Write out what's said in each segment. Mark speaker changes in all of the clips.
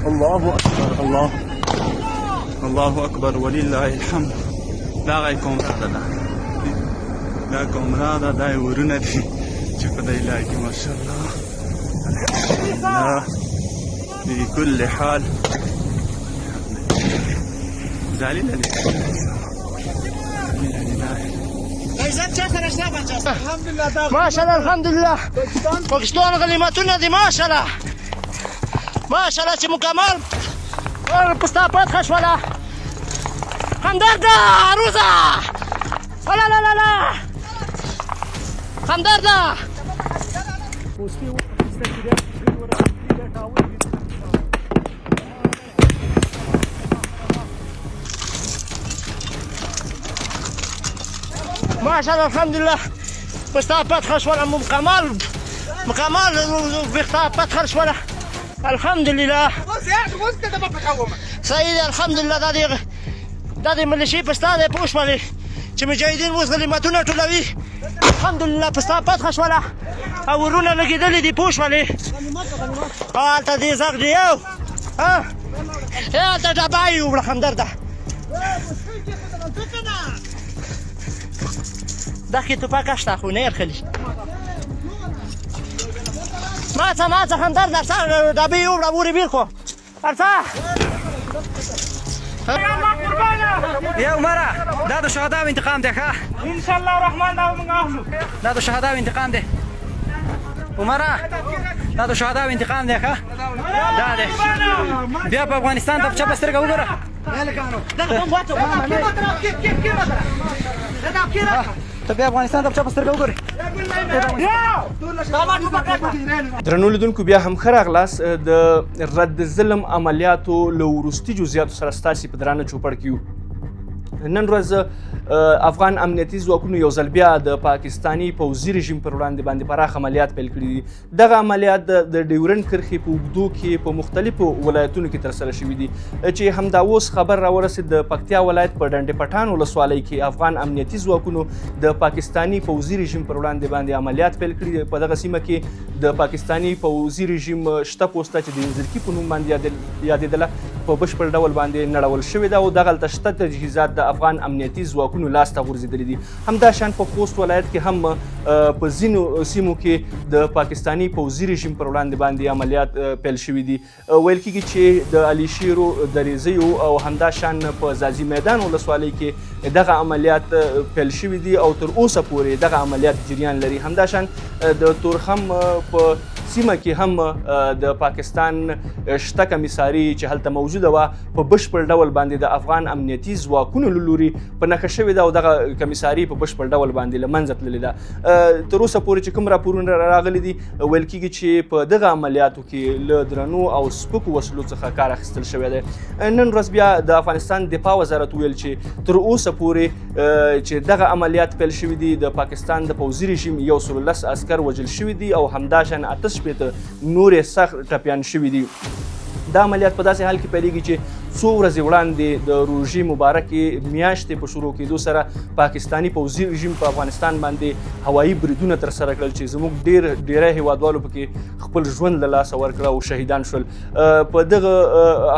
Speaker 1: الله اکبر، الله الله اکبر، ولله الحمد. دا غي کومره ده، دا کومره ده، دا یې ورونه دي چې په دی لاګي. ماشاءالله، الحمدلله في كل حال. ذلیل دی،
Speaker 2: ماشاءالله، الحمدلله، پاکستان غنیمتونه دي. ماشاءالله، ماشاءالله چې مکمل پستا فتح شوله. همدرده روزه، لا لا لا لا، همدرده. ماشاءالله، الحمدلله، پستا فتح شوله، مکمل مکمل پستا فتح شوله، الحمدلله. صحیح دی، الحمدلله. دا دې ملیشې پستا دی، پوه شولې چې مجاهدین اوس غنیمتونه ټولوي. الحمدلله، پستا فتح شوله او ورونه لګېدلي دي، پوه شولې. هلته دې زغ دی یو ها، هلته ډبه یې وړه. همدرده دغه ټوپک شته خو نه ورخلي. ماڅه ماڅه، همدرده ډبې یې وړه، ورې بیر خو ارڅه.
Speaker 3: یا عمره، دا د شهداو انتقام دی. ښه،
Speaker 4: ان شاء الله الرحمن، دا موږ اخلو.
Speaker 3: دا د شهداو انتقام دی عمره، دا د شهداو انتقام دی. ښه، دا دی بیا په افغانستان ته په چپه سترګه وګوره. ته بیا افغانستان ته په چپه سترګه وګوره.
Speaker 5: درنو لیدونکو، بیا هم ښه راغلاست. د رد ظلم عملیاتو له وروستي جزئیاتو سره ستاسې په درانه چوپړ کې یو. نن ورځ افغان امنیتي ځواکونو یو ځل بیا د پاکستاني پوځي رژیم پر وړاندې باندې پراخ عملیات پیل کړي دي. دغه عملیات د ډیورنډ کرښې په اوږدو کې په مختلفو ولایتونو کې ترسره شوي دي، چې همدا اوس خبر راورسېد، د پکتیا ولایت په ډنډ پټان ولسوالۍ کې افغان امنیتي ځواکونو د پاکستاني پوځي رژیم پر وړاندې باندې عملیات پیل کړي. په دغه سیمه کې د پاکستاني پوځي رژیم شته پوسته چې د انځرکي په نوم باندې یادېدله، په بشپړ ډول باندې نړول شوې ده او دغلته شته تجهیزات د افغان امنیتي ځواکونو لاس ته غورځېدلي دي. همداشان په خوست ولایت کې هم په ځینو سیمو کې د پاکستاني پوځي رژیم پر وړاندې باندې عملیات پیل شوي دي. ویل کېږي چې د علیشیرو، دریزیو او همداشان په ځاځي میدان ولسوالۍ کې دغه عملیات پیل شوي دي او تر اوسه پورې دغه عملیات جریان لري. همداشان د تورخم په سیمه کې هم د پاکستان شته کمیساري چې هلته موجوده وه، په بشپړ ډول باندې د افغان امنیتي ځواکونو له لوري په نښه شوې ده او دغه کمیساري په بشپړ ډول باندې له منځه تللې ده. تر اوسه پورې چې کوم راپورونه راغلي دي، ویل کېږي چې په دغه عملیاتو کې له درنو او سپکو وسلو څخه کار اخیستل شوی دی. نن ورځ بیا د افغانستان دفاع وزارت وویل چې تر اوسه پورې چې دغه عملیات پیل شوي دي، د پاکستان د پوځي رژیم 110 عسکر وژل شوي دي او همداشان 68 نور یې سخت ټپیان شوي دي. دا عملیات په داسې حال کې پیلېږي چې څو ورځې وړاندې د روژې مبارکې میاشتې په شروع کېدو سره پاکستاني پوځي رژیم په افغانستان باندې هوایي بریدونه ترسره کړل، چې زموږ ډېری هیوادوالو پکې خپل ژوند له لاسه ورکړ او شهیدان شول. په دغه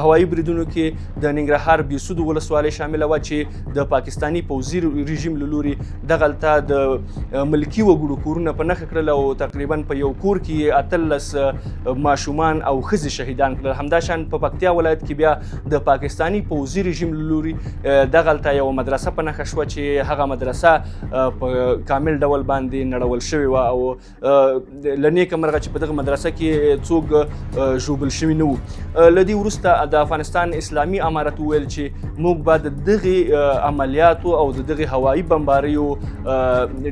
Speaker 5: هوایي بریدونو کې د ننګرهار بیسودو ولسوالۍ شامله وه، چې د پاکستاني پوځي رژیم له لوري دغلته د ملکي وګړو کورونه په نښه کړل او تقریبا په یو کور کې یې 18 ماشومان او ښځې شهیدان کړل. همداشان په پکتیا ولایت کې بیا د پاکستاني پوځي رژیم له لوري دغلته یوه مدرسه په نښه شوه، چې هغه مدرسه په کامل ډول باندې نړول شوې وه او له نیکه مرغه چې په دغه مدرسه کې څوک ژوبل شوي نه وو. له دې وروسته د افغانستان اسلامي امارت وویل چې موږ به د دغې عملیاتو او د دغې هوایي بمباریو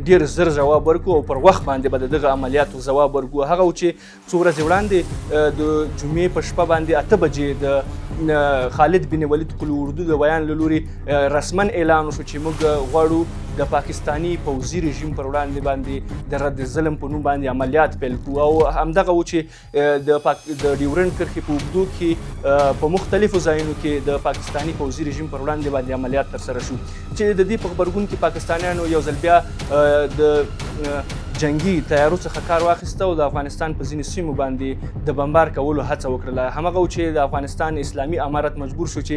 Speaker 5: ډیر زر ځواب ورکړو او پر وخت باندې به د دغه عملیاتو ځواب ورکړو. هغه و چې څو ورځې وړاندې د جمعې په شپه باندې 8 بجې د خالد بن ولید قول اردو د ویاند له لوري رسما اعلان وشو چې موږ غواړو د پاکستاني پوځي رژیم پر وړاندې باندې د رد ظلم په نوم باندې عملیات پیل کړو. او همدغه و چې د ډیورنډ کرښې په اوږدو کې په مختلفو ځایونو کې د پاکستاني پوځي رژیم پر وړاندې باندې عملیات ترسره شو، چې د دې په غبرګون کې پاکستانیانو یو ځل بیا د جنګي طیارو څخه کار واخیسته او د افغانستان په ځینو سیمو باندې د بمبار کولو هڅه وکړله. همغه و چې د افغانستان اسلامي امارت مجبور شو چې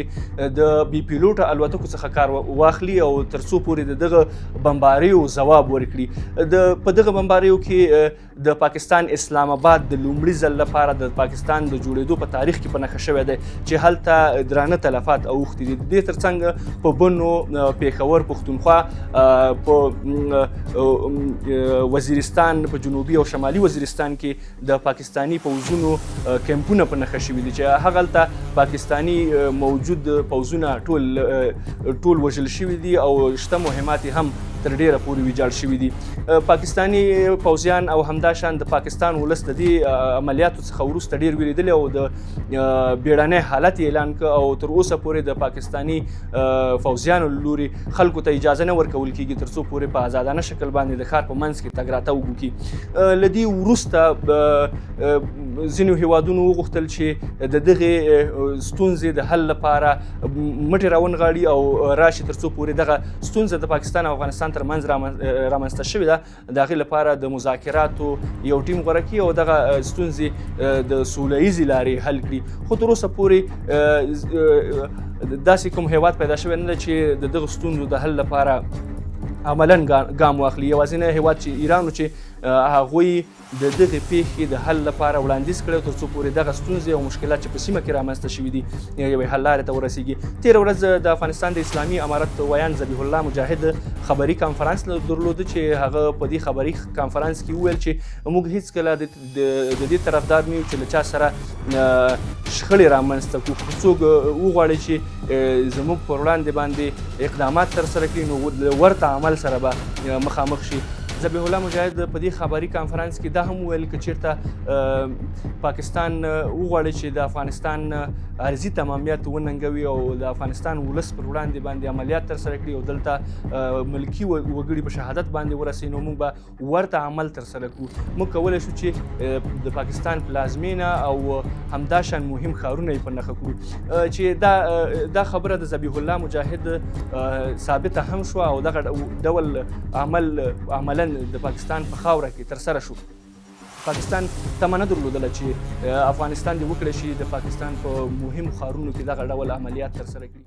Speaker 5: د بې پیلوټه الوتکو څخه کار واخلي او ترڅو پورې د دغه بمباریو ځواب ورکړي. د په دغه بمباریو کې د پاکستان اسلام آباد د لومړي ځل لپاره د پاکستان د جوړېدو په تاریخ کې په نښه شوی دی چې هلته درانه تلفات اوښتي دي. د دې ترڅنګ په بنو، پېښور، پښتونخوا، په وزیرستان، په جنوبي او شمالي وزیرستان کې د پاکستاني پوځونو کمپونه په نښه شوي دي چې هغلته پاکستاني موجود پوځونه ټول وژل شوي دي او شته مهمات هم تر ډیره پورې ویجاړ شوي دي. پاکستاني پوځیان او همداشان د پاکستان ولس د دې عملیاتو څخه وروسته ډیر ویریدلی او د بیړنی حالت یې اعلان کړ او تر اوسه پورې د پاکستاني فوځیانو له لوري خلکو ته اجازه نه ورکول کیږي ترڅو پورې په آزادانه شکل باندې د ښار په منځ کې تګ راتګ وکړي. له دې وروسته ځینو هیوادونو وغوښتل چې د دغې ستونزې د حل لپاره مټې راونغاړي او راشي ترڅو پورې دغه ستونزه د پاکستان او افغانستان ترمنځ رامنځته شوې ده د هغې لپاره د مذاکراتو یو ټیم غوره کړي او دغه ستونزې د سوله ییزې لارې حل کړي. خو تر اوسه پورې داسې کوم هیواد پیدا شوی نه دی چې د دغه ستونزو د حل لپاره عملاً ګام واخلي. یوازینی هیواد چې ایران و چې هغوی د دغې پیښې د حل لپاره وړاندیز کړی ترڅو پورې دغه ستونزې او مشکلات چې په سیمه کې رامنځته شوي دي یوې حل لارې ته ورسیږي. تېره ورځ د افغانستان د اسلامي امارت ویاند ذبیح الله مجاهد خبري کانفرنس درلود چې هغه په دې خبري کانفرنس کې وویل چې موږ هیڅکله د دې طرفدار نه یو چې له چا سره شخړې رامنځته کړو، خو څوک وغواړي چې زموږ پر وړاندې باندې اقدامات ترسره کړي نو له ورته عمل سره به مخامخ شي. ذبیح الله مجاهد په دې خبري کانفرنس کې دا هم وویل که چیرته پاکستان وغواړي چې د افغانستان ارضي تمامیت وننګوي او د افغانستان ولس پر وړاندې باندې عملیات ترسره کړي او دلته ملکي وګړي په شهادت باندې ورسوي نو موږ به ورته عمل ترسره کړو. موږ کولی شو چې د پاکستان پلازمینه او همداشان مهم ښارونه یې په نښه کړو چې دا خبره د ذبیح الله مجاهد ثابته هم شوه او دغه ډول عمل عملا د پاکستان په خاوره کې ترسره شو. پاکستان تمه نه درلودله چې افغانستان دې وکړی شي د پاکستان په مهمو ښارونو کې دغه ډول عملیات ترسره کړي.